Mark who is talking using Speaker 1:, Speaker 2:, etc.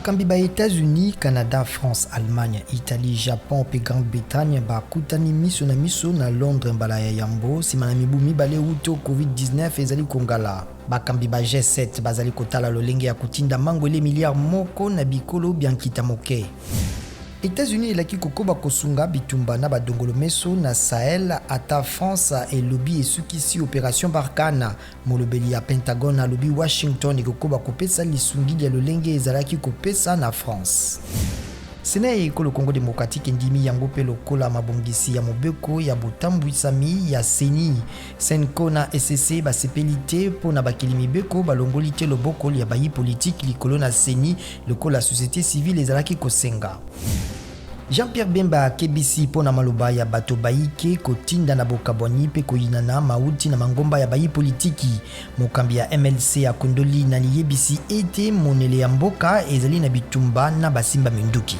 Speaker 1: Bakambi ba Etats-Unis, Canada, France, Allemagne, Italie, Japon mpe Grande-Bretagne bakutani miso na miso na Londres mbala ya yambo nsima na mibu mibale wuto Covid-19 ezali kongala. Bakambi ba G7 bazali kotala lolenge ya kotinda mangwele milliard moko na bikolo bya nkita moke. Etats-Unis elaki kokoba kosunga bitumba na badongolomeso na Sahel ata France elobi esukisi operation Barkhane. Molobeli ya Pentagone alobi Washington ekokoba kopesa lisungi lya lolenge ezalaki kopesa na France. Senat ya Ekolo Congo democratique endimi yango mpe lokola mabongisi ya mobeko ya botambwisami ya CENI. Cenco na ECC basepeli te mpo na bakeli mibeko balongoli te loboko lya bayi politiki likolo na CENI lokola societe civile ezalaki kosenga. Jean-Pierre Bemba akebisi mpo na maloba ya bato bayike kotinda na bokabwani mpe koyinana mauti na mangomba ya bayi politiki. Mokambi ya MLC akundoli na liyebisi ete monele ya mboka ezali na bitumba na basimba minduki.